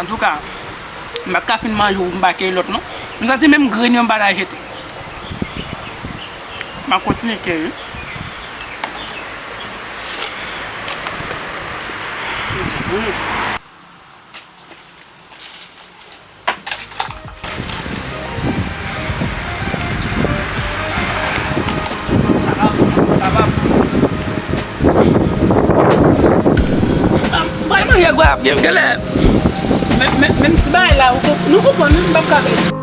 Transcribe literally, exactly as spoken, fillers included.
Antouka, m pa t ka fin manje w pou m pa keye lòt non. M santi menm grenn yo m pa ta jete. M ap kontinye keye wi. Sa pa bon, sa pa bon. Pral manje gwa ap gen genlè. Men, men, men ti bagay la, ou konp-, nou konprann, wi, m p ap ka fè.